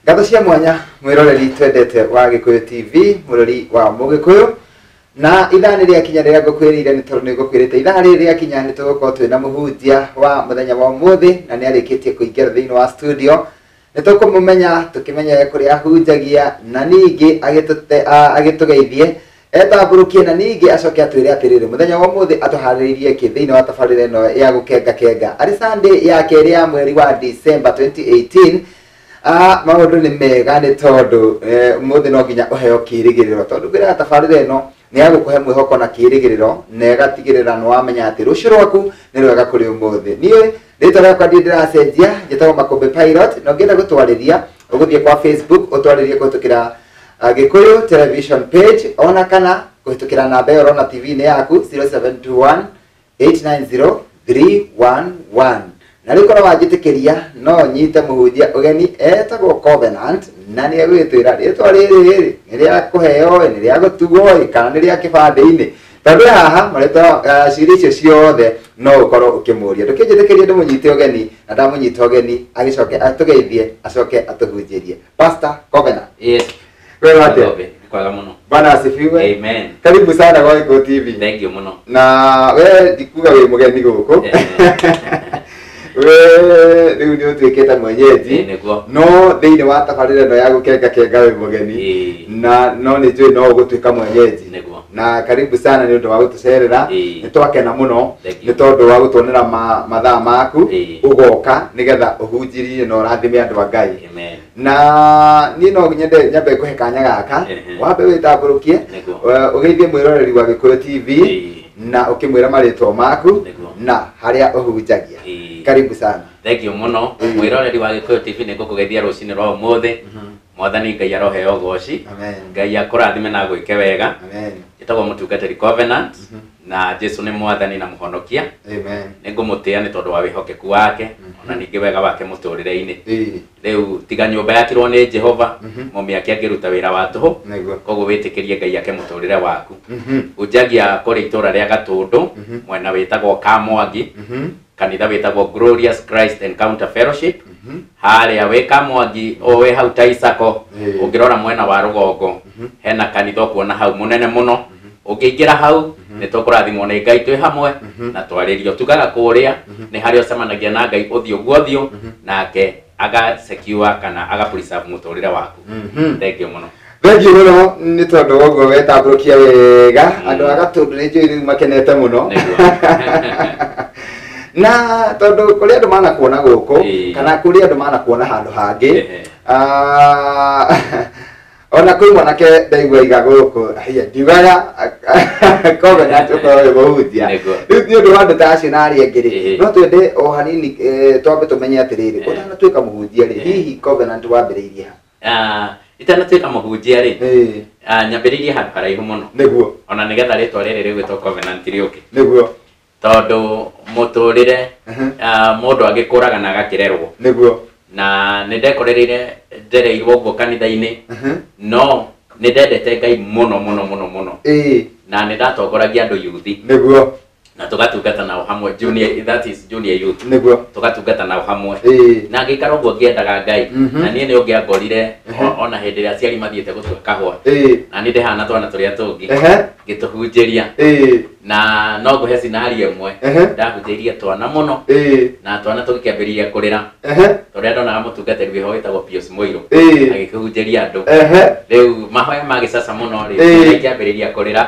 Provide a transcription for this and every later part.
Ngatho cia mwanya mwiroreri twendete wa Gikuyu TV, murori wa Mugikuyu. Na ithaa nĩ rĩakinya rĩrĩa ngũkwĩrĩire nĩ tondũ nĩ ngũkwĩrĩte ithaa rĩrĩ rĩakinya nĩ tũgũkorwo twĩna mũhunjia wa mũthenya wa ũmũthĩ na nĩ arĩkĩtie kũingĩra thĩinĩ wa studio. Nĩ tũkũmũmenya tũkĩmenye kũrĩa ahunjagia na ningĩ agĩtũgeithie etambũrũkie na ningĩ acoke atwĩre atĩrĩrĩ mũthenya wa ũmũthĩ atũharĩrĩirie kĩ thĩinĩ wa tabarĩra ĩno ya gũkenga kenga. Arĩ Sunday ya kerĩ ya mweri wa December 2018. Maũndũ nĩ mega nĩ tondũ ũmũthĩ no nginya ũheo kĩrĩgĩrĩro tondũ ngwĩraga tabarĩra ĩno nĩ ya gũkũhe mwĩhoko na kĩrĩgĩrĩro na ĩgatigĩrĩra nĩ wamenya atĩ rũciũ rwaku nĩ rwega kũrĩ ũmũthĩ. Niĩ rĩtwa rĩakwa ndirĩ ndĩracenjia, njĩtagwo Makũmbĩ Pilot, na ũngĩenda gũtwarĩria ũgũthiĩ kwa Facebook ũtwarĩrie kũhĩtũkĩra Gĩkũyũ Television page ona kana kũhĩtũkĩra namba ĩyo ũrona TV-inĩ yaku 0721 890 311. Na rĩu korwo wanjĩtĩkĩria no nyite mũhunjia ũgeni etagwo Covenant na nĩ egũgĩtwĩra rĩtwa rĩrĩ rĩ nĩ rĩa kũheo ĩ, nĩ rĩa gũtugwo ĩ, kana nĩ rĩa kĩbandĩ-inĩ. Tondũ haha marĩtwa ciũria icio ciothe no ũkorwo ũkĩmũria. Ndũkĩnjĩtĩkĩrie ndĩmũnyite ũgeni na ndamũnyita ũgeni agĩcoke atũgeithie acoke atũhunjĩrie. Pastor Covenant. Yes. Wewe atĩa? Kwega mũno. Bwana asifiwe. Amen. Karibu sana kwa Gĩkũyũ TV. Thank you mũno. Na we ndikuga wĩ mũgeni gũkũ. We rĩu nĩ ũtuĩkĩte mwenyeji. Nĩguo. No thĩinĩ wa tabarĩra ĩno ya gũkenga kenga wĩ mũgeni. Na no nĩ njũĩ no ũgũtuĩka mwenyeji. Nĩguo. Na karibu sana nĩ ũndũ wa gũtũcerera. Nĩ twakena mũno nĩ tondũ wa gũtuonera mathaa maku ũgoka nĩgetha ũhunjirie na ũrathime andũ a Ngai. Amen. Na niĩ no nyende nyambe ngũhe kanya gaka wambe wĩtambũrũkie ũgeithie mwĩroreri wa Gĩkũyũ TV na ũkĩmwĩra marĩtwa maku na harĩa ũhunjagia. Karibu sana. Thank you mũno. Mwĩroreri wa Gĩkũyũ TV nĩ ngũkũgeithia rũcinĩ rwa ũmũthĩ. Mwathani Ngai aroheo ũgoci. Ngai akũrathime na agwĩke wega. Amen. Njĩtagwo mũtungatĩri Covenant na Jesu nĩ mwathani na mũhonokia. Amen. Nĩ ngũmũtĩa nĩ tondũ wa wĩhokeku wake ona ningĩ wega wake mũtũrĩre-inĩ. Rĩu tiga nyũmba yakirwo nĩ Jehova mũmĩake angĩruta wĩra wa tũhũ. Koguo wĩtĩkĩrie Ngai ake mũtũrĩre waku. Hunjagia kũrĩ itũra rĩa Gatũndũ mwena wĩtagwo Kamwangi, kanitha wĩtagwo Glorious Christ Encounter Fellowship. Harĩa wĩ Kamwangi o wĩ hau Taisako ũngĩrora mwena wa rũgongo hena kanitha ũkuona hau mũnene mũno. Ũngĩingĩra hau nĩ tũkũrathimwo nĩ Ngai twĩ hamwe na twarĩrio. Tugaga kũrĩa nĩ harĩa ũcemanagia na Ngai ũthiũ gwa ũthiũ nake aga secure kana aga preserve mũtũrĩre waku. Thank you mũno. Thank you mũno nĩ tondũ wa ũguo wetambũrũkia wega. Andũ a Gatũndũ nĩ njũĩ rĩu makenete mũno. Na tondũ kũrĩ andũ manakuona gũkũ kana kũrĩ andũ manakuona handũ hangĩ. Ona kwĩ mwanake ndaigua iga gũkũ haya ndiugaga Covenant ũkorwo wĩ mũhunjia. Rĩu nĩ ũndũ wa andũ ta acio na arĩa angĩ rĩ, no twende o hanini twambe tũmenye atĩrĩrĩ ũtanatuĩka mũhunjia rĩ, hihi Covenant wambĩrĩirie ha? Itanatuĩka mũhunjia rĩ, nyambĩrĩirie handũ haraihu mũno. Nĩguo. Ona nĩgetha rĩtwa rĩrĩ rĩgwĩtwo Covenant rĩũke. Nĩguo. Tondũ mũtũrĩre mũndũ agĩkũraga na agakĩrerwo. Nĩguo. Na nĩ ndekorereire ndereirwo ũguo kanitha-inĩ no nĩ ndendete Ngai mũno mũno mũno mũno. Na nĩ ndatongoragia andũ yuthi. Nĩguo. Na tũgatungata nao hamwe junior, that is junior youth. Nĩguo. Tũgatungata nao hamwe. Na ngĩikara ũguo ngĩendaga Ngai. Na niĩ nĩ ũngĩangorire ona hĩndĩ ĩrĩa aciari mathiĩte gũtua kahũa. Na niĩ ndĩhana twana tũrĩa tũngĩ. Ngĩtũhunjĩria. Na no ngũhe scenario ĩmwe. Ndahunjĩirie twana mũno. Na twana tũgĩkĩambĩrĩria kũrĩra. Tondũ ndonaga mũtungatĩri wĩho wĩtagwo Pius Mũirũ. Agĩkĩhunjĩria andũ. Rĩu mahoya magĩcaca mũno rĩ, ikĩambĩrĩria kũrĩra.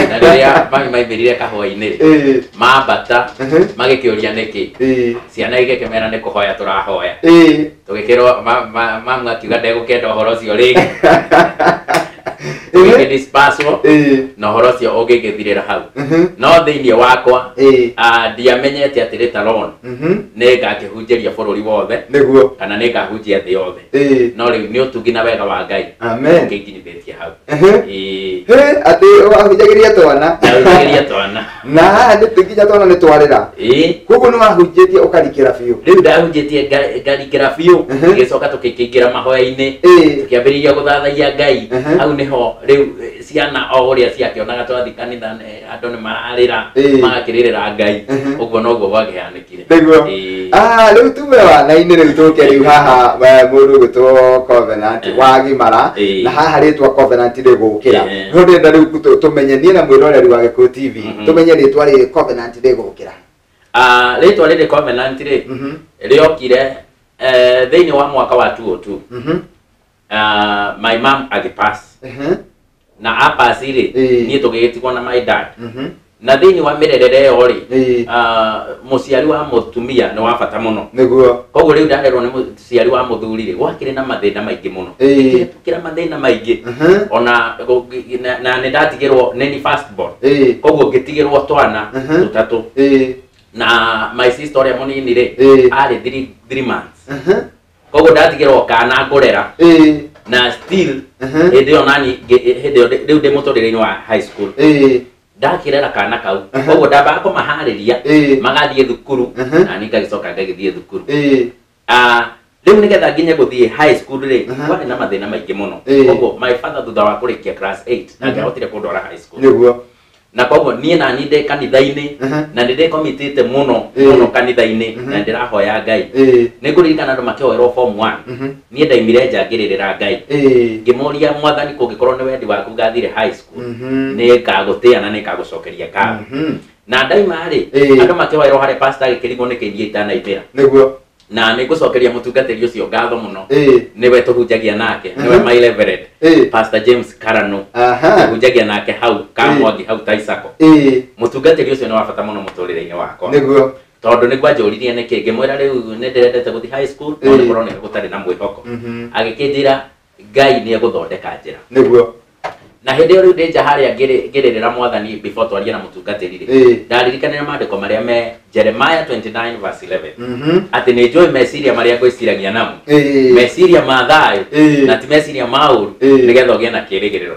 Na rĩrĩa mami maimĩrire kahũa-inĩ rĩ, mambata magĩkĩũria nĩkĩ. Ciana igĩkĩmera nĩ kũhoya tũrahoya. Tũgĩkĩrwo mamu akiuga ndegũkĩenda ũhoro ũcio rĩngĩ. Tũgĩkĩdispatchwo na ũhoro ũcio ũgĩgĩthirĩra hau. No thĩinĩ wakwa ndiamenyete atĩ later on nĩ ngakĩhunjĩria bũrũri wothe. Nĩguo. Kana nĩ ngahunjia thĩ yothe. No rĩu nĩ ũtugi na wega wa Ngai. Amen. Ũkĩnginyithĩtie hau. Atĩ wahunjagĩria twana. Ndahunjagĩria twana. Na nĩ nginya twana nĩ twarĩra. Koguo nĩ wahunjĩtie ũkarikĩra biũ. Rĩu ndahunjĩtie ngarikĩra biũ. Ngĩcoka tũkĩingĩra mahoya-inĩ. Tũkĩambĩrĩria gũthathaiya Ngai. Hau nĩho Rĩu ciana o ũrĩa ciakĩonaga twathiĩ kanitha andũ nĩ mararĩra magakĩrĩrĩra Ngai ũguo noguo gwakĩhanĩkire. Nĩguo. Rĩu tume wana-inĩ rĩu tũke rĩu haha mũndũ ũgwĩtwo Covenant wagimara na haha rĩtwa Covenant rĩgũkĩra. No ndĩrenda rĩu tũmenye niĩ na mwĩroreri wa Gĩkũyũ TV tũmenye rĩtwa rĩrĩ Covenant rĩgũkĩra. Rĩtwa rĩrĩ Covenant rĩ rĩokire thĩinĩ wa mwaka wa 2002. My mom agĩpass. Na apass rĩ niĩ tũgĩgĩtigwo na my dad. Na thĩinĩ wa mĩrerere ĩyo rĩ mũciari wa mũtumia nĩ wa bata mũno. Nĩguo. Koguo rĩu ndarerwo nĩ mũciari wa mũthuri rĩ gwakĩrĩ na mathĩna maingĩ mũno. Kĩra mathĩna maingĩ. Ona na nĩ ndatigĩrwo nĩ ni first born. Koguo ngĩtigĩrwo twana tũtatũ. Na my sister ũrĩa mũnini rĩ arĩ 3 months. Koguo ndatigĩrwo kana ngũrera. Na still hĩndĩ ĩyo nani hĩndĩ ĩyo rĩu ndĩ mũtũrĩre-inĩ wa high school. Ndakĩrera kana kau. Koguo ndambaga kũmaharĩria magathiĩ thukuru na niĩ ngagĩcoka ngagĩthiĩ thukuru. Rĩu nĩgetha nginye gũthiĩ high school rĩ kwarĩ na mathĩna maingĩ mũno. Koguo my father thutha wa kũrĩkia class 8 ndangĩahotire kũndwara high school. Nĩguo. Na koguo niĩ nani ndĩ kanitha-inĩ na nĩ ndĩkomitĩte mũno mũno kanitha-inĩ na ndĩrahoya Ngai. Nĩ ngũririkana andũ makĩhoerwo form 1. Niĩ ndaimire nja ngĩrĩrĩra Ngai. Ngĩmũria Mwathani kũngĩkorwo nĩ wendi waku ngathire high school nĩ ngagũtĩa na nĩ ngagũcokeria ngatho. Na ndaima rĩ andũ makĩhoerwo harĩa pastor agĩkĩrigwo nĩkĩ niĩ itanaimĩra. Nĩguo. Na nĩ ngũcokeria mũtungatĩri ũcio ngatho mũno. Nĩwe tũhunjagia nake, nĩwe my reverend Pastor James Karano. Tũhunjagia nake hau Kamwangi hau Taisako. Mũtungatĩri ũcio nĩ wa bata mũno mũtũrĩre-inĩ wakwa. Nĩguo. Tondũ nĩguo anjũririe nĩkĩ ngĩmwĩra rĩu nĩ ndĩrendete gũthiĩ high school no nĩ kũroneka gũtarĩ na mwĩhoko. Agĩkĩnjĩra Ngai nĩ egũthondeka njĩra. Nĩguo. Na hĩndĩ ĩyo rĩu ndĩ nja harĩa ngĩrĩrĩra Mwathani before twarie na mũtungatĩri rĩ ndaririkanire maandĩko marĩa me Jeremiah 29 verse 11 atĩ nĩ njũĩ meciria marĩa ngwĩciragia namo meciria ma thayũ na ti meciria ma ũũru nĩgetha ũgĩe na kĩĩrĩgĩrĩro.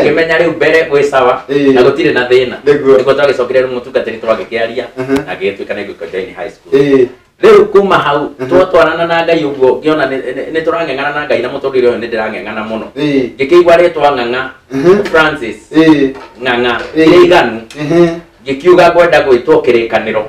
Ngĩmenya rĩu mbere gwĩ sawa na gũtirĩ na thĩna. Nĩguo twagĩcokire rĩu mũtungatĩri twagĩkĩaria na ngĩgĩtuĩka nĩ ngũjoin high school. Rĩu kuma hau twatwarana na Ngai ũguo ngĩona nĩ tũrang'eng'ana na Ngai na mũtũrĩre ũyũ nĩ ndĩrang'eng'ana mũno. Ngĩkĩigua rĩtwa Ng'ang'a Francis Ng'ang'a ĩiganu ngĩkiuga ngwenda gwĩtwo kĩrĩkanĩro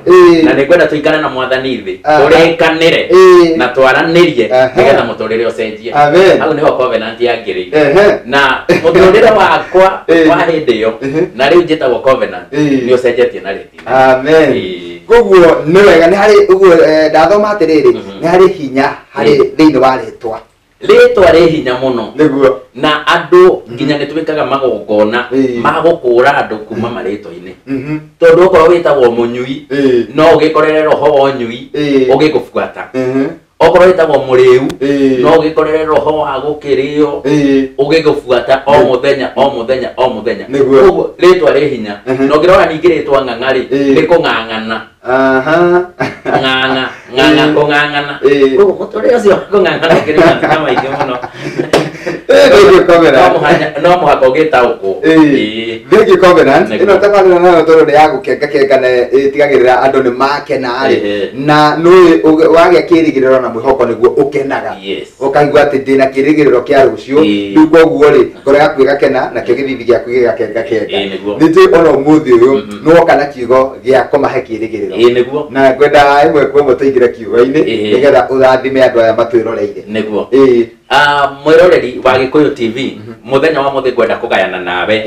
na nĩ ngwenda tũikare na Mwathani thĩ tũrĩkanĩre na twaranĩrie nĩgetha mũtũrĩre ũcenjie. Hau nĩho Covenant yangĩrĩire. Na mũtũrĩre wakwa wa hĩndĩ ĩyo na rĩu njĩtagwo Covenant nĩ ũcenjetie na rĩtĩ. Amen. Koguo nĩ wega nĩ harĩ ũguo ndathoma atĩrĩrĩ nĩ harĩ hinya harĩ thĩinĩ wa rĩtwa. Rĩtwa rĩ hinya mũno. Nĩguo. Na andũ nginya nĩ twĩkaga magongona ma gũkũra andũ kuma marĩtwa-inĩ. Tondũ okorwo wĩtagwo mũnyui no ũgĩkorere roho wa ũnyui ũgĩgũbuata. Okorwo wĩtagwo mũrĩu no ũgĩkorere roho wa gũkĩrĩo ũgĩgũbuata o mũthenya o mũthenya o mũthenya. Koguo rĩtwa rĩ hinya. Na ũngĩrora ningĩ rĩtwa Ng'ang'a rĩ nĩ kũng'ang'ana. Ng'ang'a ng'ang'a kũng'ang'ana. Koguo mũtũrĩre ũcio wa kũng'ang'ana ũkĩrĩ mathĩna maingĩ mũno. No mũhaka ũgĩtaũkwo. Thank you Covenant. Ĩno tabarĩra nayo tondũ nĩ ya gũkengakenga na ĩtigagĩrĩra andũ nĩ makena rĩ na nĩ wagĩa kĩĩrĩgĩrĩro na mwĩhoko nĩguo ũkenaga. Ũkaigua atĩ ndĩna kĩĩrĩgĩrĩro kĩa rũciũ rĩu koguo rĩ ngoro yaku ĩgakena nakĩo gĩthithi gĩaku gĩgakengakenga. Nĩ njũĩ ona ũmũthĩ ũyũ nĩ woka na kiugo gĩa kũmahe kĩĩrĩgĩrĩro. Na ngwenda ĩmwe kwa ĩmwe tũingĩre kiugo-inĩ nĩgetha ũrathime andũ aya matwĩroreire. Nĩguo. Mwĩroreri wa Gĩkũyũ TV mũthenya wa mũthĩ ngwenda kũgayana nawe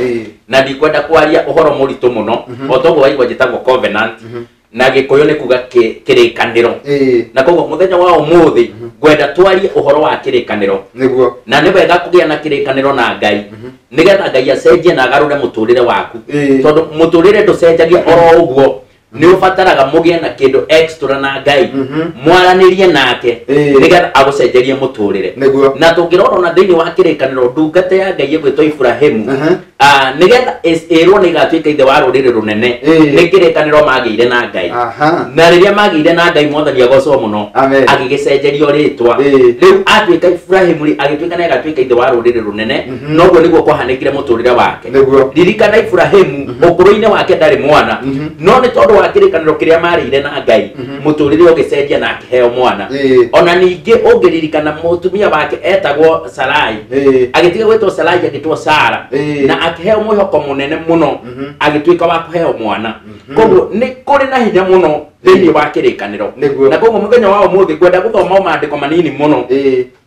na ndikwenda kwaria ũhoro mũritũ mũno o toguo waigua njĩtagwo Covenant na Gĩkũyũ nĩ kuga kĩrĩkanĩro. Na koguo mũthenya wa ũmũthĩ ngwenda twarie ũhoro wa kĩrĩkanĩro. Nĩguo. Na nĩ wega kũgĩa na kĩrĩkanĩro na Ngai nĩgetha Ngai acenjie na agarũre mũtũrĩre waku. Tondũ mũtũrĩre ndũcenjagia oro ũguo. Nĩ ũbataraga mũgĩe na kĩndũ extra na Ngai mwaranĩrie nake nĩgetha agũcenjerie mũtũrĩre. Na tũngĩrora ona thĩinĩ wa kĩrĩkanĩro ndungata ya Ngai ĩgwĩtwo Ibrahimu nĩgetha ĩrwo nĩ ĩgatuĩka ithe wa rũrĩrĩ rũnene nĩ kĩrĩkanĩro magĩire na Ngai. Na rĩrĩa magĩire na Ngai Mwathani agocwo mũno agĩgĩcenjerio rĩtwa rĩu atuĩka Ibrahimu rĩ agĩtuĩka nĩ agatuĩka ithe wa rũrĩrĩ rũnene noguo nĩguo kwahanĩkire mũtũrĩre wake. Ririkana Ibrahimu ũkũrũ-inĩ wake ndarĩ mwana no nĩ tondũ wa kĩrĩkanĩro kĩrĩa marĩire na Ngai mũtũrĩre ũgĩcenjia na akĩheo mwana. Ona ningĩ ũngĩririkana mũtumia wake etagwo Sarai, agĩtiga gwĩtwo Sarai agĩtwo Sara, na akĩheo mwĩhoko mũnene mũno, agĩtuĩka wa kũheo mwana. Koguo nĩ kũrĩ na hinya mũno thĩinĩ wa kĩrĩkanĩro. Na koguo mũthenya wa ũmũthĩ ngwenda gũthoma maandĩko manini mũno,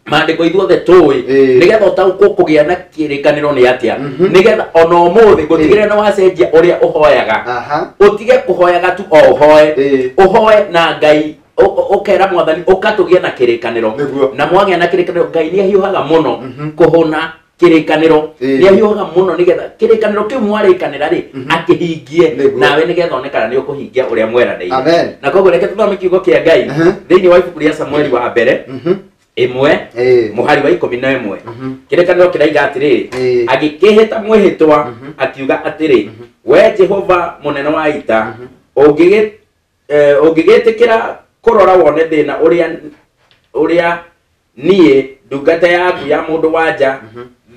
maandĩko ithuothe tũĩ, nĩgetha ũtaũkwo kũgĩa na kĩrĩkanĩro nĩ atĩa, nĩgetha ona ũmũthĩ gũtigĩrĩra nĩ wacenjia ũrĩa ũhoyaga. Ũtige kũhoyaga tu o ũhoe, ũhoe na Ngai, ũkera mwathani ũkatũgĩa na kĩrĩkanĩro. Na mwagĩa na kĩrĩkanĩro, Ngai nĩ ahiũhaga mũno kũhũna kĩrĩkanĩro, nĩ ahiũhaga mũno nĩgetha kĩrĩkanĩro kĩu mwarĩkanĩra rĩ akĩhingie, nawe nĩgetha one kana nĩ ũkũhingia ũrĩa mweranĩire. Na koguo reke tũthome kiugo kĩa Ngai thĩinĩ wa ibuku rĩa Samueli wa mbere 1 mũhari wa 11. Kĩrĩkanĩro kĩraiga atĩrĩrĩ, agĩkĩhĩta mwĩhĩtwa akiuga atĩrĩ, we Jehova mũnene wa ita, ũngĩgĩtĩkĩra kũrora wone thĩna ũrĩa niĩ ndungata yaku ya mũndũ wanja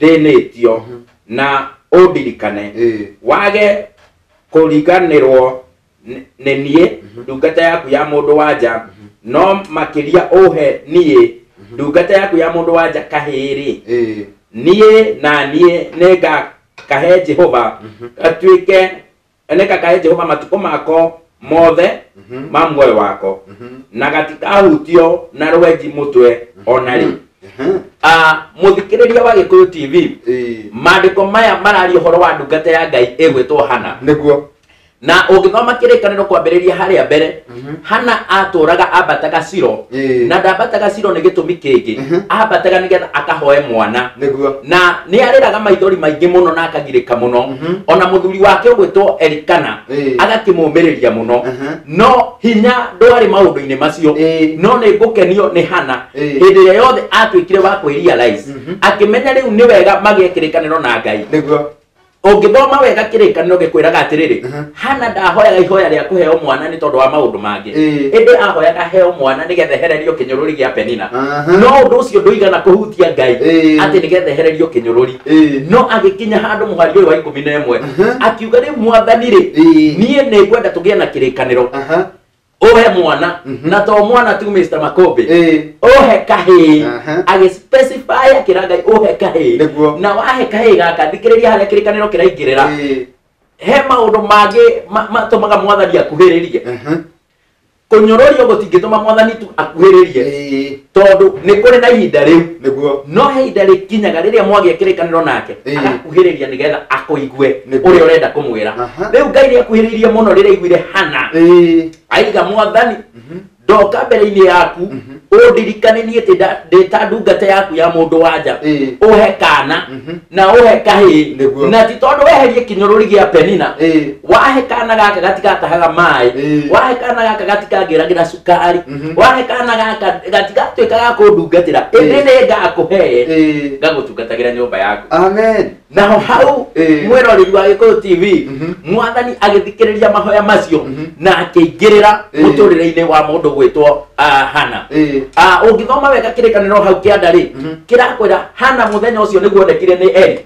thĩnĩtio, na ũndirikane, wage kũriganĩrwo nĩ niĩ ndungata yaku ya mũndũ wanja, no makĩria ũhe niĩ ndungata yaku ya mũndũ wanja kahĩĩ-rĩ, niĩ na niĩ nĩngakahe Jehova gatuĩke, nĩngakahe Jehova matukũ mako mothe ma muoyo wako, na gatikahutio na rwenji mũtwe ona rĩ. Mũthikĩrĩria wa Gĩkũyũ TV, maandĩko maya mararia ũhoro wa ndungata ya Ngai ĩgwĩtwo Hana. Nĩguo. Na ũngĩthoma kĩrĩkanĩro kwambĩrĩria harĩa mbere, Hana atũraga ambataga Ciro, na ndambataga Ciro nĩ gĩtũmi kĩngĩ, ambataga nĩgetha akahoe mwana. Nĩguo. Na nĩ arĩraga maithori maingĩ mũno na akagirĩka mũno. Ona mũthuri wake ũgwĩtwo Elikana agakĩmũmĩrĩria mũno, no hinya ndwarĩ maũndũ-inĩ macio. No nĩ ngũkenio nĩ Hana hĩndĩ ĩrĩa yothe atuĩkire wa kwĩrealize, akĩmenya rĩu nĩ wega magĩe kĩrĩkanĩro na Ngai. Nĩguo. Ũngĩthoma wega kĩrĩkanĩro gĩkwĩraga atĩrĩrĩ, Hana ndahoyaga ihoya rĩa kũheo mwana nĩ tondũ wa maũndũ mangĩ, ĩndĩ ahoyaga heo mwana nĩgetha ehererio kĩnyũrũri gĩa Penina. No ũndũ ũcio ndũigana kũhutia Ngai atĩ nĩgetha ehererio kĩnyũrũri. No agĩkinya handũ mũhari ũyũ wa 11 akiuga, rĩu mwathani rĩ, niĩ nĩ ngwenda tũgĩe na kĩrĩkanĩro, ũhe mwana, na to mwana tu Mr. Makombe, ũhe kahĩĩ. Agĩspecify akĩra Ngai ũhe kahĩĩ, na wahe kahĩĩ gaka, thikĩrĩria harĩa kĩrĩkanĩro kĩraingĩrĩra, he maũndũ mangĩ matũmaga mwathani akuhĩrĩrie. Kũnyũrũrio gũtingĩtũma mwathani tu akuhĩrĩrie, tondũ nĩ kũrĩ na ihinda rĩu. No he ihinda rĩkinyaga rĩrĩa mwagĩa kĩrĩkanĩro nake, agakuhĩrĩria nĩgetha akũigue ũrĩa ũrenda kũmwĩra. Rĩu Ngai nĩ akuhĩrĩirie mũno rĩrĩa aiguire Hana aiga, mwathani ndoka mbere-inĩ yaku ũndirikane niĩ ndĩ ta ndungata yaku ya mũndũ wanja, ũhe kana na ũhe kahĩĩ, na ti tondũ weherie kĩnyũrũri gĩa Penina, wahe kana gaka gatigatahaga maĩ, wahe kana gaka gatikangĩragĩra cukari, wahe kana gaka gatigatuĩka ga kũndungatĩra, ĩndĩ nĩ ngakũhe ngagũtungatagĩra nyũmba yaku. Amen. Naho hau mwĩroreri wa Gĩkũyũ TV, mwathani agĩthikĩrĩria mahoya macio na akĩingĩrĩra mũtũrĩre-inĩ wa mũndũ gwĩtwo Hana. Ũngĩthoma wega kĩrĩkanĩro hau kĩanda rĩ, kĩrakwĩra Hana mũthenya ũcio nĩguo onekire nĩ Eli.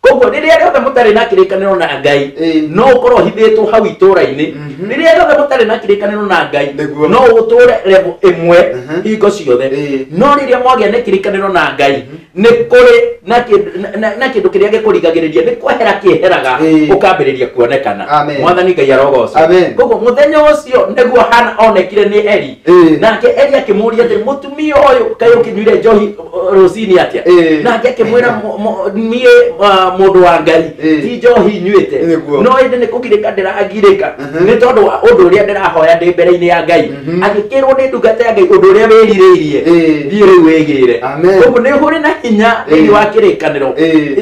Koguo rĩrĩa rĩothe mũtarĩ na kĩrĩkanĩro na Ngai, no ũkorwo ũhithĩtwo hau itũũra-inĩ. Rĩrĩa rĩothe mũtarĩ na kĩrĩkanĩro na Ngai, no ũtũũre level ĩmwe hingo ciothe. No rĩrĩa mwagĩa na kĩrĩkanĩro na Ngai, nĩ kũrĩ na kĩndũ kĩrĩa gĩkũrigagĩrĩria, nĩ kwehera kĩeheraga, ũkambĩrĩria kuonekana. Mwathani Ngai arogocwo. Koguo mũthenya ũcio nĩguo Hana onekire nĩ Eli, nake Eli akĩmũũria atĩrĩ, mũtumia ũyũ kaĩ ũkĩnyuire njohi rũcinĩ atĩa? Nake akĩmwĩra, niĩ mũndũ wa Ngai ti njohi nyuĩte, no ĩndĩ nĩ kũgirĩka ndĩragirĩka nĩ tondũ wa ũndũ ũrĩa ndĩrahoya ndĩ mbere-inĩ ya Ngai. Agĩkĩrwo nĩ ndungata ya Ngai ũndũ ũrĩa wĩrirĩirie, thiĩ rĩu wĩgĩre. Koguo nĩ ũrĩ na hinya thĩinĩ wa kĩrĩkanĩro.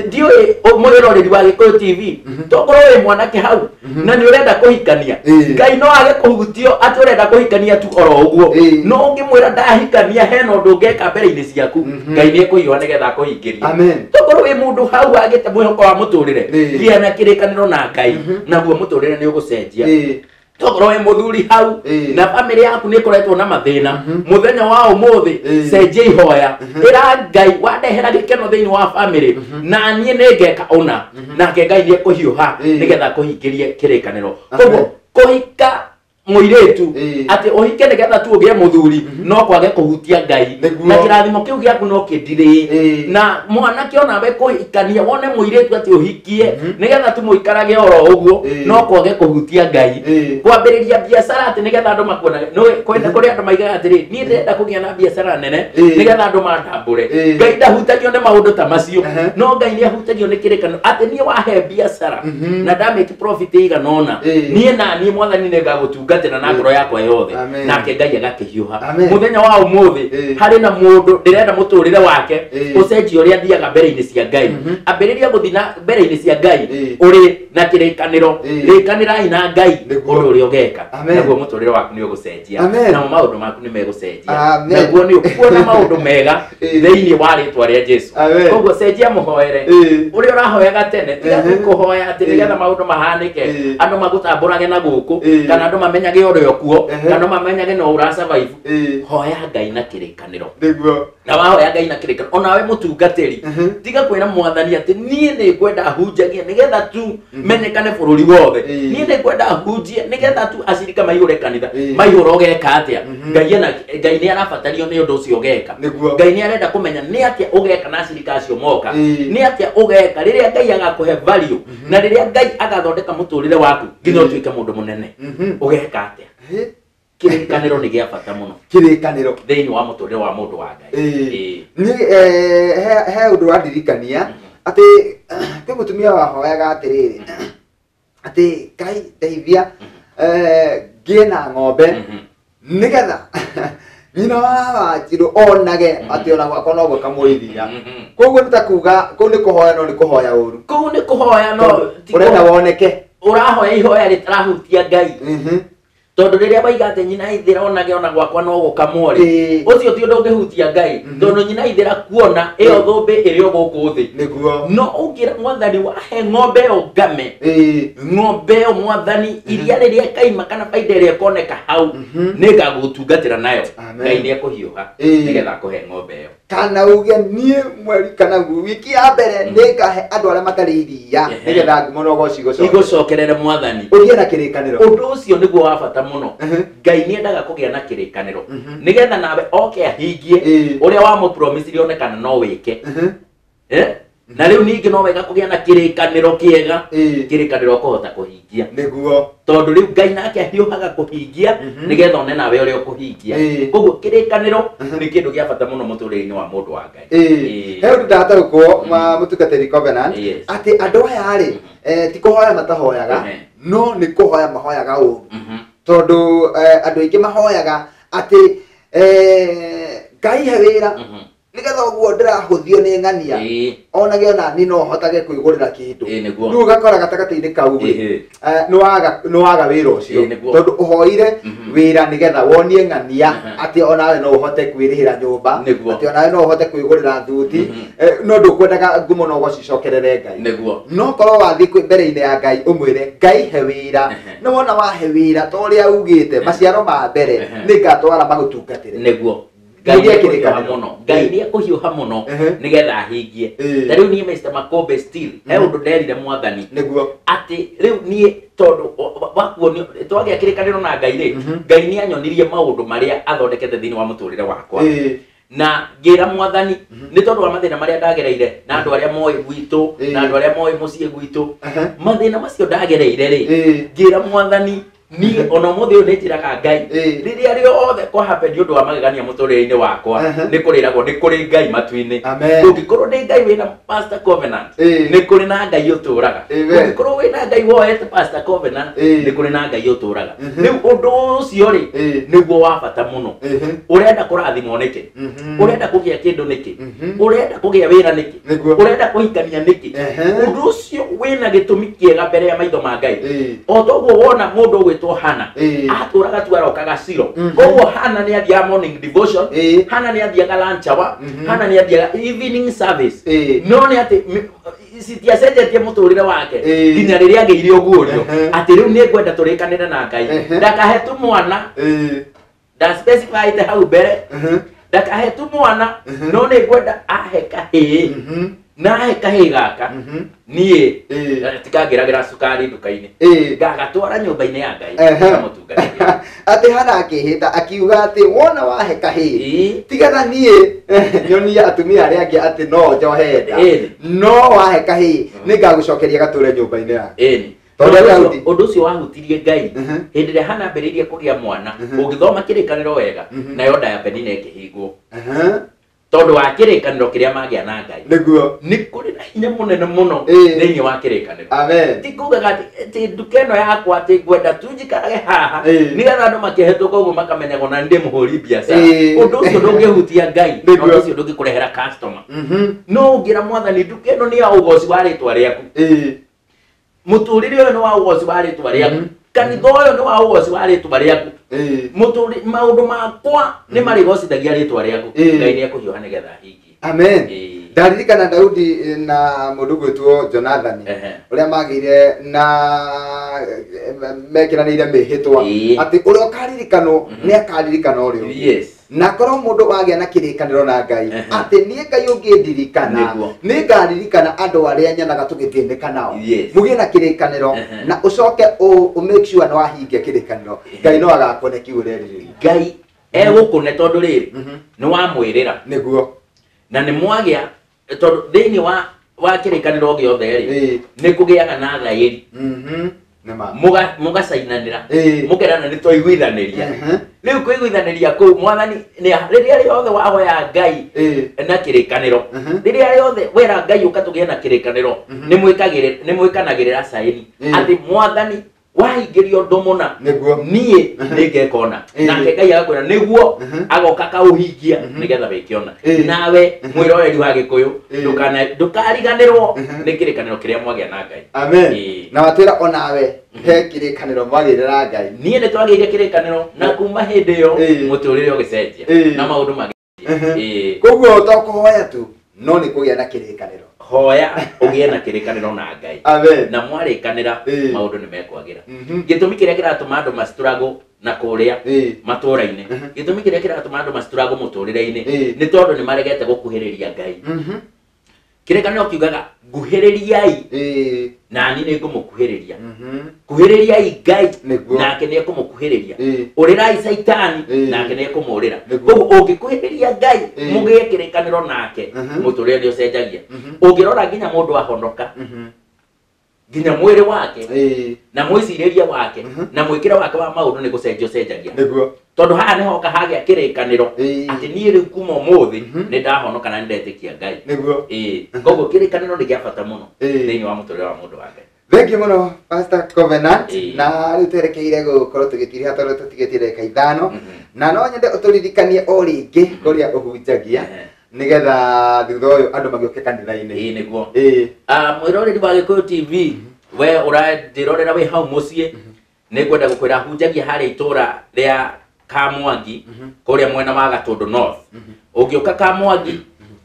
Ndiũĩ mwĩroreri wa Gĩkũyũ TV, tokorwo wĩ mwanake hau na nĩ ũrenda kũhikania, Ngai no age kũhutio atĩ ũrenda kũhikania tu oro ũguo, no ũngĩmwĩra ndahikania hena ũndũ ũngeka mbere-inĩ ciaku, Ngai nĩ ekũhiũha nĩgetha akũhingĩrie. Tokorwo wĩ mũndũ hau agĩte mwĩhoko wa mũtũrĩre, gĩa na kĩrĩkanĩro na Ngai, naguo mũtũrĩre nĩ ũgũcenjia. Tokorwo wĩ mũthuri hau na bamĩrĩ yaku nĩ ĩkoretwo na mathĩna, mũthenya wa ũmũthĩ cenjia ihoya, ĩra Ngai wandehera gĩkeno thĩinĩ wa bamĩrĩ, na niĩ nĩ ngeka ũna, nake Ngai nĩ ekũhiũha nĩgetha akũhingĩrie kĩrĩkanĩro. Koguo Kũhika mũirĩtu atĩ ũhike nĩgetha tu ũgĩe mũthuri no kwage kũhutia Ngai na kĩrathimo kĩu gĩaku no kĩndirĩ na mwanake onawe kũhikania wone mũirĩtu atĩ ũhikie nĩgetha tu mũikarage oro ũguo no kwage kũhutia Ngai. Kwambĩrĩria biacara atĩ nĩgetha andũ makuonage kũrĩ andũ maigaga atĩrĩ niĩ ndĩrenda kũgĩa na biacara nene nĩgetha andũ mandambũre. Ngai ndahutagio nĩ maũndũ ta macio no Ngai nĩ ahutagio nĩ kĩrĩkanĩro atĩ niĩ wahe biacara na ndamake profit ĩigana ũna niĩ na niĩ mwathani nĩngagũtungatĩra na ngoro yakwa yothe nake Ngai agakĩhiũha. Mũthenya wa ũmũthĩ harĩ na mũndũ ndĩrenda mũtũrĩre wake ũcenjie ũrĩa athiaga mbere-inĩ cia Ngai. Ambĩrĩria gũthiĩ na mbere-inĩ cia Ngai ũrĩ na kĩrĩkanĩro rĩkanĩrai na Ngai ũndũ ũrĩa ũgeka naguo mũtũrĩre waku nĩ ũgũcenjia namo maũndũ maku nĩ megũcenjia naguo nĩ ũkuona maũndũ mega thĩinĩ wa rĩtwa rĩa Jesu. Koguo cenjia mũhoere ũrĩa ũrahoyaga tene tiga kũhoya atĩ nĩgetha maũndũ mahanĩke andũ magũtambũrage na gũkũ kana andũ mamenyage ũrĩa ũkuo kana mamenyage no ũra survive. Hoya Ngai na kĩrĩkanĩro na wahoya Ngai na kĩrĩkanĩro onawe mũtungatĩri tiga kwĩra mwathani atĩ niĩ nĩ ngwenda hunjagie nĩgetha tu menyekane bũrũri wothe niĩ nĩ ngwenda hunjie nĩgetha tu acirika maihũre kanitha maihũra ũgeka atĩa. Ngai nĩ arabatario nĩ ũndũ ũcio ũgeka. Ngai nĩ arenda kũmenya nĩ atĩa ũgeka na acirika acio moka nĩ atĩa ũgeka rĩrĩa Ngai agakũhe value na rĩrĩa Ngai agathondeka mũtũrĩre waku nginya ũtuĩke mũndũ mũnene ũgeka atĩa. Kĩrĩkanĩro nĩ gĩa bata mũno kĩrĩkanĩro thĩinĩ wa mũtũrĩre wa mũndũ wa Ngai. Niĩ he ũndũ wandirikania atĩ kwĩ mũtumia wahoyaga atĩrĩrĩ atĩ Ngai ndeithia ngĩe na ng'ombe nĩgetha nyina wa Wanjirũ onage atĩ ona gwakwa no gũkamwo iria. Koguo nĩ ta kuga kũu nĩ kũhoya no nĩ kũhoya ũru. Kũu nĩ kũhoya no ũrenda woneke ũrahoya ihoya rĩtarahutia Ngai tondũ rĩrĩa waiga atĩ nyina ithĩra onage ona gwakwa no gũkamwo rĩ ũcio ti ũndũ ũngĩhutia Ngai tondũ nyina ithĩra kuona ĩyo thũmbĩ ĩrĩ o gũkũ thĩ nĩguo no ũngĩra mwathani wahe ng'ombe ĩyo ngame ng'ombe ĩyo mwathani iria rĩrĩa ĩkaima kana baida ĩrĩa ĩkoneka hau nĩngagũtungatĩra nayo Ngai nĩekũhiũha nĩgetha akũhe ng'ombe ĩyo. Kana uge niĩ mweri kana wiki ya mbere nĩngahe andũ arĩa matarĩ iria nĩgetha ngumo no ũgoci igũcokerere mwathani ũgĩe na kĩrĩkanĩro. Ũndũ ũcio nĩguo wa bata mũno. Ngai nĩendaga kũgĩa na kĩrĩkanĩro nĩgetha nawe oke ahingie ũrĩa wamũpromisire one kana no wĩke. Na rĩu ningĩ no wega kũgĩa na kĩrĩkanĩro kĩega kĩrĩkanĩro ũkũhota kũhingia nĩguo tondũ rĩu Ngai nake ahiũhaga kũhingia nĩgetha one nawe ũrĩa ũkũhingia. Koguo kĩrĩkanĩro nĩ kĩndũ gĩa bata mũno mũtũrĩre-inĩ wa mũndũ wa Ngai. He ũndũ ndataũkwo mũtungatĩri Covenant atĩ andũ aya rĩ ti kũhoya matahoyaga no nĩ kũhoya mahoyaga ũru tondũ andũ aingĩ mahoyaga atĩ Ngai he wĩra nĩgetha ũguo ndĩrahũthio nĩ ng'ania onage ona niĩ no hotage kwĩgũrĩra kĩndũ rĩu ũgakora gatagatĩ-inĩ kau rĩ nĩwaga wĩra ũcio tondũ ũhoire wĩra nĩgetha wonie ng'ania atĩ onawe no ũhote kwĩrĩhĩra nyũmba atĩ onawe no ũhote kwĩgũrĩra thuti no ndũkwendaga ngumo no ũgacicokerere Ngai no korwo wathiĩ mbere-inĩ ya Ngai ũmwĩre Ngai he wĩra nĩ wona wahe wĩra ta ũrĩa ugĩte maciaro ma mbere nĩngatwara magũtungatĩre nĩguo. Ngai nĩekũhiũha mũno Ngai nĩekũhiũha mũno nĩgetha ahingie. Ta rĩu niĩ Mr. Makombe still he ũndũ nderire mwathani nĩguo atĩ rĩu niĩ tondũ wakuonio twagĩa kĩrĩkanĩro na Ngai rĩ Ngai nĩanyonirie maũndũ marĩa athondekete thĩinĩ wa mũtũrĩre wakwa na ngĩra mwathani nĩ tondũ wa mathĩna marĩa ndagereire na andũ arĩa moĩ gwitũ na andũ arĩa moĩ mũciĩ gwitũ mathĩna macio ndagereire rĩ ngĩra mwathani niĩ ona ũmũthĩ ũyũ nĩnjĩraga Ngai rĩrĩa rĩothe kwa happen nĩ ũndũ wa magegania mũtũrĩre-inĩ wakwa nĩ kũrĩragwo nĩ kũrĩ Ngai matu-inĩ. Ũngĩkorwo nĩ Ngai wĩna Pastor Covenant nĩ kũrĩ na Ngai ũtũraga. Ũngĩkorwo wĩna Ngai woete Pastor Covenant nĩ kũrĩ na Ngai ũtũraga. Rĩu ũndũ ũcio rĩ nĩguo wa bata mũno. Ũrenda kũrathimwo nĩkĩ? Ũrenda kũgĩa kĩndũ nĩkĩ? Ũrenda kũgĩa wĩra nĩkĩ? Ũrenda kũhikania nĩkĩ? Ũndũ ũcio wĩna gĩtũmi kĩega mbere ya maitho ma Ngai. O toguo wona mũndũ ũgwĩtwo Hana atũraga tu arokaga Shilo. Koguo Hana nĩ athiaga morning devotion, Hana nĩ athiaga lunch hour, Hana nĩ athiaga evening service. No nĩ atĩ citiacenjetie mũtũrĩre wake nginya rĩrĩa agĩire ũguũrio atĩ rĩu nĩ ngwenda tũrĩkanĩre na Ngai ndakahe tu mwana ndaspecifyte hau mbere ndakahe tu mwana no nĩ ngwenda ahe kahĩĩ Nahe kahĩĩ gaka niĩ tikangĩragĩra cukari nduka-inĩ, ngagatwara nyũmba-inĩ ya Ngai ngamũtungatĩra. Atĩ Hana akĩhĩta akiuga atĩ wona wahe kahĩĩ tigana niĩ nyonie atumia arĩa angĩ atĩ no njohe nda, no wahe kahĩĩ nĩngagũcokeria gatũre nyũmba-inĩ yaku. Ũndũ ũcio wahutirie Ngai hĩndĩ ĩrĩa Hana ambĩrĩirie kũgĩa mwana. Ũngĩthoma kĩrĩkanĩro wega, nayo nda ya Penina ĩkĩhingwo tondũ wa kĩrĩkanĩro kĩrĩa magĩa na Ngai. Nĩguo nĩ kũrĩ na hinya mũnene mũno thĩinĩ wa kĩrĩkanĩro. Amen. Ti kugaga atĩ nduka ĩno yakwa atĩ ngwenda tu njikarage haha nĩgetha andũ makĩhĩtũka ũguo makamenyaga ona ndĩ mũhũri biacara. Ũndũ ũcio ndũngĩhutia Ngai, ũndũ ũcio ndũngĩkũrehera customer. No ũngĩra Mwathani nduka ĩno nĩ ya ũgoci wa rĩtwa rĩaku, mũtũrĩre ũyũ nĩ wa ũgoci wa rĩtwa rĩaku, kanitha ũyũ nĩ wa ũgoci wa rĩtwa rĩaku, maũndũ makwa nĩ marĩgocithagia rĩtwa rĩaku, Ngai nĩ ekũhiũha nĩgetha ahingie. Amen. Ndaririkana Daudi na mũndũ gwĩtwo Jonathan ũrĩa magĩire na mekĩranĩire mĩhĩtwa atĩ ũrĩa ũkaririkanwo nĩ akaririkana ũrĩa ũngĩ. Na korwo mũndũ wagĩa na kĩrĩkanĩro na Ngai atĩ niĩ Ngai ũngĩndirikana nĩ ngaririkana andũ arĩa nyonaga tũgĩthĩnĩka nao. Mũgĩe na kĩrĩkanĩro na ũcoke ũ make sure nĩ wahingia kĩrĩkanĩro, Ngai no agakũne kiu ũrerirĩria. Ngai egũkũne tondũ rĩrĩ nĩ wamwĩrĩra. Nĩguo. Na nĩ mwagĩa tondũ thĩinĩ wa kĩrĩkanĩro gĩothe rĩ nĩ kũgĩaga na thaĩri. Mũgacainanĩra, mũkerana nĩ twaiguithanĩria. Rĩu kũiguithanĩria kũu Mwathani rĩrĩa rĩothe wahoya Ngai na kĩrĩkanĩro, rĩrĩa rĩothe wera Ngai ũka tũgĩe na kĩrĩkanĩro, nĩ mwĩkanagĩrĩra caĩni atĩ Mwathani wahingĩria ũndũ mũna niĩ nĩngekona. Nake Ngai agakwĩra nĩguo, agoka akaũhingia nĩgetha wĩkĩona. Nawe mwĩroreri wa Gĩkũyũ ndũkariganĩrwo nĩ kĩrĩkanĩro kĩrĩa mwagĩa na Ngai. Amen. Na watwĩra onawe he kĩrĩkanĩro mwagĩire na Ngai. Niĩ nĩ twagĩire kĩrĩkanĩro na kuma hĩndĩ ĩyo mũtũrĩre ũgĩcenjia na maũndũ mangĩ. Koguo to kũhoya tu no nĩ kũgĩa na kĩrĩkanĩro. Hoya ũgĩe na kĩrĩkanĩro na Ngai. Amen. Na mwarĩkanĩra maũndũ nĩ mekwagĩra. Gĩtũmi kĩrĩa kĩratũma andũ mastruggle na kũrĩa matũũra-inĩ, gĩtũmi kĩrĩa kĩratũma andũ mastruggle mũtũrĩre-inĩ nĩ tondũ nĩ maregete gũkuhĩrĩria Ngai. Kĩrĩkanĩro kiugaga nguhĩrĩriai nani nĩ ngũmũkuhĩrĩria. Kuhĩrĩriai Ngai nake nĩ ekũmũkuhĩrĩria. Ũrĩrai Caitani nake nĩ ekũmũũrĩra. Koguo ũngĩkuhĩrĩria Ngai mũgĩe kĩrĩkanĩro nake mũtũrĩre nĩ ũcenjagia. Ũngĩrora nginya mũndũ ahonoka nginya mwĩrĩ wake na mwĩcirĩrie wake na mwĩkĩre wake wa maũndũ nĩ gũcenjia ũcenjagia. Tondũ haha nĩ hoka hagĩa kĩrĩkanĩro atĩ niĩ rĩu kuma ũmũthĩ nĩ ndahonoka na nĩ ndetĩkia Ngai. Koguo kĩrĩkanĩro nĩ gĩa bata mũno thĩinĩ wa mũtũrĩre wa mũndũ wa Ngai. Thank you mũno Pastor Covenant. Na rĩu twerekeire gũkorwo tũgĩtiriha tondũ tũtigĩtie ndagĩka 5, na no nyende ũtũririkanie o rĩngĩ kũrĩa ũhunjagia nĩgetha thutha ũyũ andũ magĩũke kanitha-inĩ. Nĩguo. Mwĩroreri wa Gĩkũyũ TV, we ũrandĩrorera wĩ hau mũciĩ, nĩ ngwenda gũkwĩra hunjagia harĩa itũũra rĩa Kamwangi kũrĩa mwena wa Gatũndũ North. Ũngĩũka Kamwangi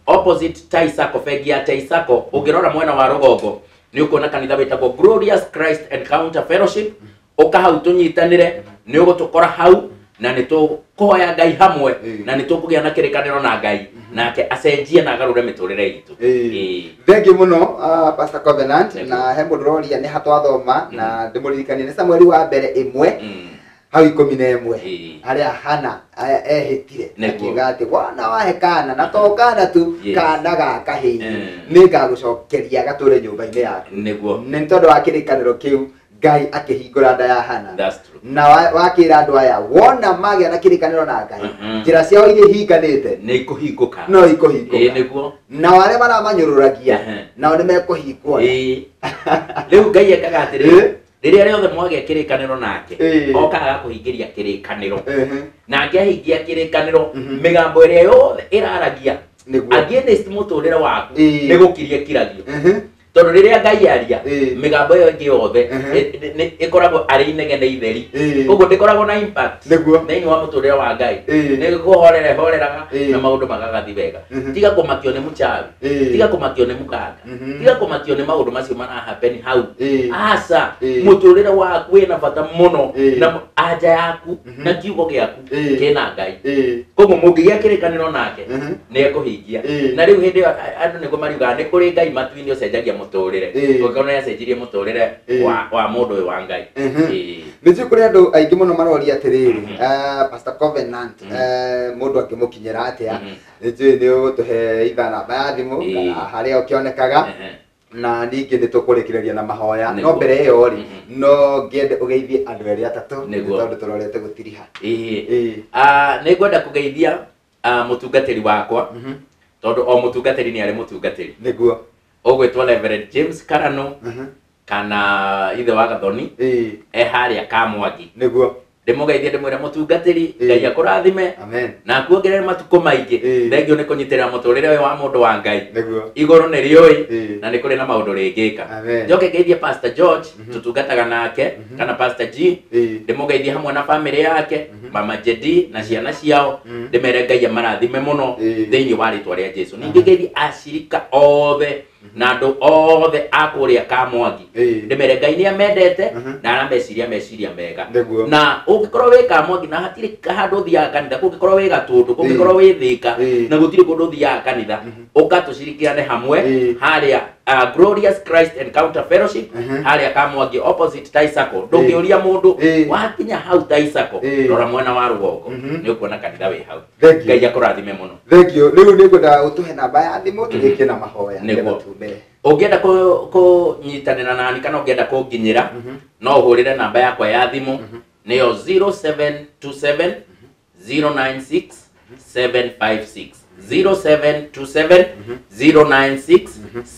opposite Tai Sacco, bengi ya Tai Sacco, ũngĩrora mwena wa rũgongo nĩ ũkuona kanitha wĩtagwo Glorious Christ Encounter Fellowship. Ũka hau tũnyitanĩre, nĩ ũgũtũkora hau na nĩ tũkũhoya Ngai hamwe na nĩ tũkũgĩa na kĩrĩkanĩro na Ngai nake acenjie na agarũre mĩtũrĩre itũ. Thank you mũno Pastor Covenant. Na he mũndũ ũroria nĩ ha twathoma na ndĩmũririkanie nĩ Samueli wa mbere 1 hau 11 harĩa Hana ehĩtire akiuga atĩ wona wahe kana na to kana tu kana ga kahĩĩ nĩ ngagũcokeria gatũre nyũmba-inĩ yaku. Nĩguo. Nĩ tondũ wa kĩrĩkanĩro kĩu Ngai akĩhingũra nda ya Hana. Na wakĩra andũ aya wona magĩa na kĩrĩkanĩro na Ngai njĩra ciao iria ihinganĩte nĩ ikũhingũka. No ikũhingũka. Nĩguo. Na arĩa maramanyũrũragia nao nĩ mekũhingwo. Rĩu Ngai ekaga atĩrĩrĩ, rĩrĩa rĩothe mwagĩa kĩrĩkanĩro nake okaga agakũhingĩria kĩrĩkanĩro. Nake ahingia kĩrĩkanĩro mĩgambo ĩrĩa yothe ĩraragia against mũtũrĩre waku nĩ gũkiria kiragio. Tondu riria Ngai aria migambo iyo ingi yothe ikoragwo ari inegene itheri koguo ndikoragwo na impact thiini wa muturire wa Ngai ni guhorere horeraga na maundu magagathi wega. Tiga kumakio ni muchawi, tiga kumakio ni mukanga, tiga kumakio ni maundu macio mara happen hau. Aca muturire waku wina bata muno na anja yaku na kiugo giaku kina Ngai. Koguo mungigia kirikaniro nake ni ekuhingia. Na riu hindi andu niguo mariugaga ni kuri Ngai matu-ini ucenjagia muturire, ũngĩkorwo nĩacenjirie mũtũrĩre wa mũndũ ũyũ wa Ngai. Nĩ kũrĩ andũ aingĩ mũno maroria atĩrĩrĩ, Pastor Covenant mũndũ angĩmũkinyĩra atĩa? Nĩ njũĩ nĩ ũgũtũhe itha namba ya thimũ kana harĩa ũkĩonekaga, na ningĩ nĩ tũkũrĩkĩrĩria na mahoya. No mbere ĩyo rĩ, no ngĩende ũgeithie andũ erĩ atatũ tondũ tũrorete gũtiriha. Nĩ ngwenda kũgeithia mũtungatĩri wakwa, tondũ o mũtungatĩri nĩ arĩ mũtungatĩri. Nĩguo. Ũgwĩtwo Reverend James Karano kana ithe wa Gathoni e harĩa Kamwangi. Nĩguo. Ndĩmũgeithie ndĩmwĩre mũtungatĩri Ngai akũrathime na akuongerere matukũ maingĩ. Thengio nĩ kũnyitĩrĩra mũtũrĩre ũyũ wa mũndũ wa Ngai. Igũrũ nĩ rĩũĩ na nĩ kũrĩ na maũndũ rĩngĩka. Njoke ngeithie Pastor George tũtungataga nake kana Pastor G. Ndĩmũgeithie hamwe na famĩlĩ yake, Mama Jedi na ciana ciao. Ndĩmere Ngai amarathime mũno thĩinĩ wa rĩtwa rĩa Jesu. Ningĩ ngeithie acirika othe na andũ othe a kũrĩa Kamwangi. Ndĩmere Ngai nĩ amendete na arameciria meciria mega. Na ũngĩkorwo wĩ Kamwangi na hatirĩ handũ ũthiaga kanitha, kũngĩkorwo wĩ Gatũndũ, kũngĩkorwo wĩ Thĩka na gũtirĩ kũndũ ũthiaga kanitha, ũka tũcirikiane hamwe harĩa Glorious Christ Encounter Fellowship harĩa Kamwangi opposite Tai Sacco. Ndũngĩũria mũndũ wakinya hau Tai Sacco, rora mwena wa rũgongo nĩ ũkuona kanitha wĩ hau. Ngai akũrathime mũno. Thank you. Rĩu nĩ ngwenda ũtũhe namba ya thimũ tũrĩkie na mahoya. Ũngĩenda kũnyitanĩra nani kana ũngĩenda kũnginyĩra, no ũhũrĩre namba yakwa ya thimũ nĩyo 0727 096 756. 0727 096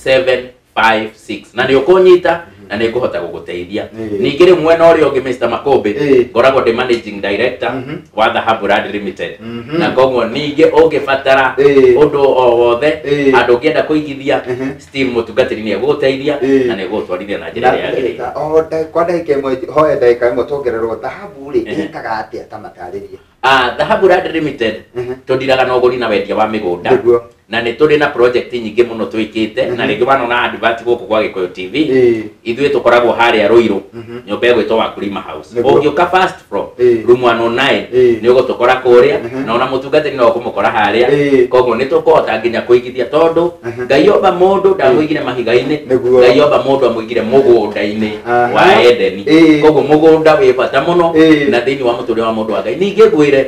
756. Na nĩ ũkũnyita na nĩ ngũhota gũgũteithia. Ningĩ rĩu mwena ũrĩa ũngĩ Mr. Makũmbĩ, ngoragwo ndĩ managing director wa Dhahabu Land Limited. Na koguo ningĩ ũngĩbatara ũndũ o wothe, andũ ũngĩenda kũigithia, Steve mũtungatĩri nĩ egũgũteithia na nĩ egũgũtwarithia na njĩra ĩrĩa yagĩrĩire. O kwa ndagĩka ĩmwe, hoya ndagĩka ĩmwe tuongererwo Dhahabu rĩ, ĩkaga atĩa ta matarĩrie? Dhahabu Land Limited tũndiraga na ũgũri na wendia wa mĩgũnda. Na nĩ tũrĩ na project nyingĩ mũno twĩkĩte, na rĩngĩ wanona advert gũkũ gwa Gĩkũyũ TV. Ithuĩ tũkoragwo harĩa Ruiru, nyũmba ĩgwĩtwo Wakulima House. Ũngĩũka first floor room 109 nĩ ũgũtũkora kũrĩa, na ona mũtungatĩri no ũkũmũkora harĩa. Koguo nĩ tũkũhota nginya kũigithia, tondũ Ngai omba mũndũ ndamũigire mahiga-inĩ, Ngai omba mũndũ amũigire mũgũnda-inĩ wa Edeni. Koguo mũgũnda wĩ bata mũno na thĩinĩ wa mũtũrĩre wa mũndũ wa Ngai. Ningĩ ngwĩre,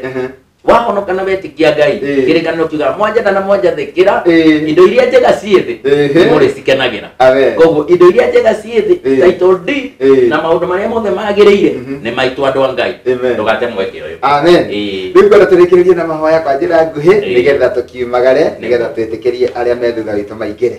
wahonoka na wetĩkia Ngai, kĩrĩkanĩro kiugaga mwanjenda na mwanjathĩkĩra, indo iria njega ciĩ thĩ nĩmũrĩcikenagĩra. Koguo indo iria njega ciĩ thĩ, title deed na maũndũ marĩa mothe magĩrĩire nĩ maitũ andũ a Ngai. Ndũgate mweke ũyũ. Amen. Rĩu ngwenda tũrĩkĩrĩrie na mahoya kwa njĩra nguhĩ nĩgetha tũkiumagare, nĩgetha twĩtĩkĩrie arĩa me thutha witũ maingĩre.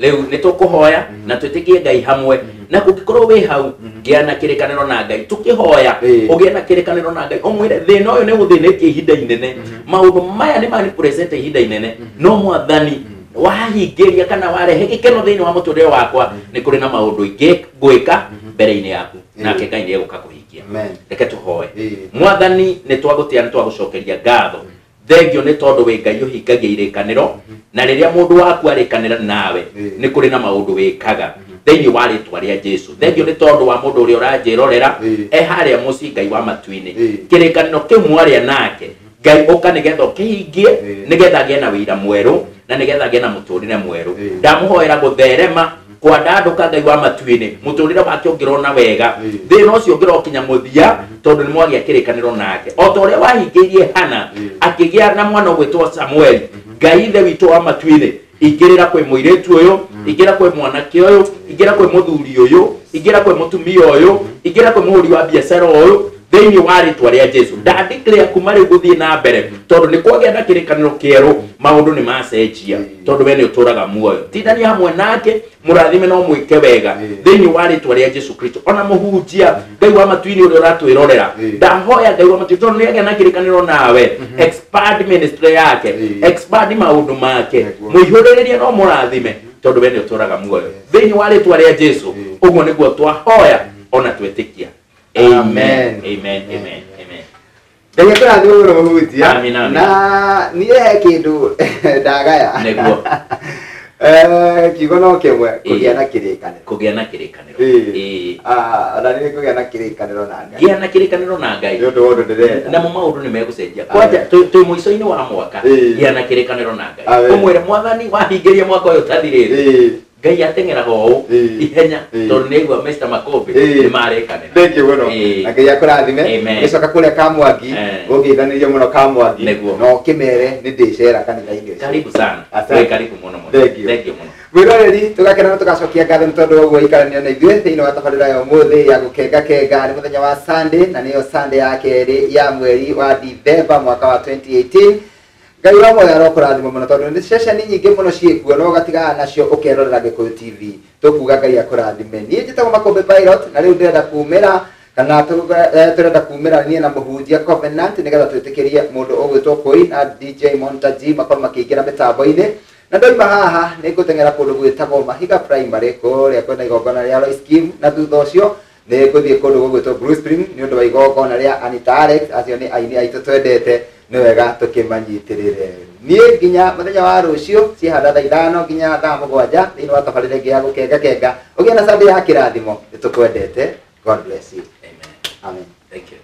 Rĩu nĩ tũkũhoya na twĩtĩkie Ngai hamwe, na kũngĩkorwo wĩ hau ngĩa na kĩrĩkanĩro na Ngai, tũkĩhoya ũgĩe na kĩrĩkanĩro na Ngai, ũmwĩre thĩna ũyũ nĩ ũthĩnĩtie ihinda inene, maũndũ maya nĩ manipresente ihinda inene, no Mwathani wahingĩria kana warehe gĩkeno thĩinĩ wa mũtũrĩre wakwa, nĩ kũrĩ na maũndũ ingĩ ngwĩka mbere-inĩ yaku, nake Ngai nĩ egũka kũhingia. Reke tũhoe. Mwathani, nĩ twagũtĩa, nĩ twagũcokeria ngatho. Thengio nĩ tondũ wĩ Ngai ũhingagia irĩkanĩro, na rĩrĩa mũndũ waku arĩkanĩra nawe nĩ kũrĩ na maũndũ wĩkaga thĩinĩ wa rĩtwa rĩa Jesu. Thengio nĩ tondũ wa mũndũ ũrĩa ũranjĩrorera e harĩa mũciĩ Ngai wa matu-inĩ, kĩrĩkanĩro kĩu mwaria nake Ngai ũka nĩgetha ũkĩhingie, nĩgetha agĩe na wĩira mwerũ na nĩgetha agĩe na mũtũrĩre mwerũ. Ndamũhoera gũtherema kwandandũka Ngai wa matu-inĩ, mũtũrĩre wake ũngĩrona wega, thĩna ũcio ũngĩrokinya mũthia, tondũ nĩ mwagĩa kĩrĩkanĩro nake. O ta ũrĩa wahingĩirie Hana akĩgĩa na mwana ũgwĩtwo Samueli, Ngai ithe witũ wa matu-inĩ, ingĩrĩra kwĩ mũirĩtu ũyũ, ingĩra kwĩ mwanake ũyũ, ingĩra kwĩ mũthuri ũyũ, ingĩra kwĩ mũtumia ũyũ, ingĩra kwĩ mũhũri wa biacara ũyũ, thĩinĩ wa rĩtwa rĩa Jesu. Ndandeclare kuma rĩu gũthiĩ na mbere, tondũ nĩ kwagĩa na kĩrĩkanĩro kĩerũ, maũndũ nĩ macenjia, tondũ we nĩ ũtũraga muoyo. Tindania hamwe nake, mũrathime no mwĩke wega thĩinĩ wa rĩtwa rĩa Jesu Kristo. Ona mũhunjia Ngai wa matu-inĩ ũrĩa ũratwĩrorera, ndahoya Ngai wa matu-inĩ, tondũ nĩ agĩa na kĩrĩkanĩro nawe, expand ministry yake, expand maũndũ make, mũihũrĩrĩrie no mũrathime, Tondũ we nĩ ũtũraga muoyo. Thĩinĩ wa rĩtwa rĩa Jesu, ũguo nĩguo twahoya ona twĩtĩkia. Amen. Amen. Amen. Amen. Ngai akũrathime mũno mũhunjia. Na niĩ he kĩndũ ndagaya. Nĩguo. Kiugo no kĩmwe, kũgĩa na kĩrĩkanĩro. Kũgĩa na kĩrĩkanĩro. Ona niĩ kũgĩa na kĩrĩkanĩro na Ngai. Gĩa na kĩrĩkanĩro na Ngai. Nĩ ũndũ wa ũndũ ndĩrenda. Namo maũndũ nĩ megũcenjia. Kwanja twĩ mũico-inĩ wa mwaka, gĩa na kĩrĩkanĩro na Ngai. Ũmwĩre Mwathani wahingĩria mwaka ũyũ ũtathirĩte. Ngai ateng'eraga ũũ ihenya tondũ nĩ aigua Mr. Makũmbĩ nĩ marĩkanĩra. Thank you mũno. Na Ngai akũrathime. Gĩcoka kũrĩa Kamwangi, ũngĩithanĩrio mũno Kamwangi, na ũkĩmere nĩ ndĩcera kanitha-inĩ ũcio. Karibu sana. We karibu mũno mũno. Thank you mũno. Mwĩroreri, tũgakena na tũgacokia ngatho nĩ tondũ wa ũguo ikarania na ithuĩ thĩinĩ wa tabarĩra ya ũmũthĩ ya gũkenga kenga. Nĩ mũthenya wa Sunday, na nĩyo Sunday ya kerĩ ya mweri wa Dithemba mwaka wa 2018. Ngai wa muoyo arokũrathima mũno tondũ nĩ ceceni nyingĩ mũno ciĩkuo no ũgatigana nacio ũkerorera Gĩkũyũ TV. Tũkuga Ngai akũrathime. Niĩ njĩtagwo Makũmbĩ Pilot, na rĩu ndĩrenda kumĩra kana tũrenda kumĩra niĩ na mũhunjia Covenant nĩgetha twĩtĩkĩrie mũndũ ũgwĩtwo Koi na DJ Montaji makorwo makĩingĩra mĩtambo-inĩ. Na ndoima haha nĩ ngũteng'era kũndũ gwĩtagwo Mahiga Primary kũrĩa kwĩna igongona rĩa Lois Kim, na thutha ũcio nĩ ngũthiĩ kũndũ gũgwĩtwo Blue Spring nĩ ũndũ wa igongona rĩa Anita Alex. Acio nĩ aini aitũ twendete, nĩ wega tũkĩmanyitĩrĩre. Niĩ nginya mũthenya wa rũciũ ciĩhanda thaa 5 nginya thaa 7 thĩinĩ wa tabarĩra ĩngĩ ya gũkenga kenga. Ũgĩe na Sunday ya kĩrathimo, nĩ tũkwendete. God bless you. Amen. Amen. Thank you.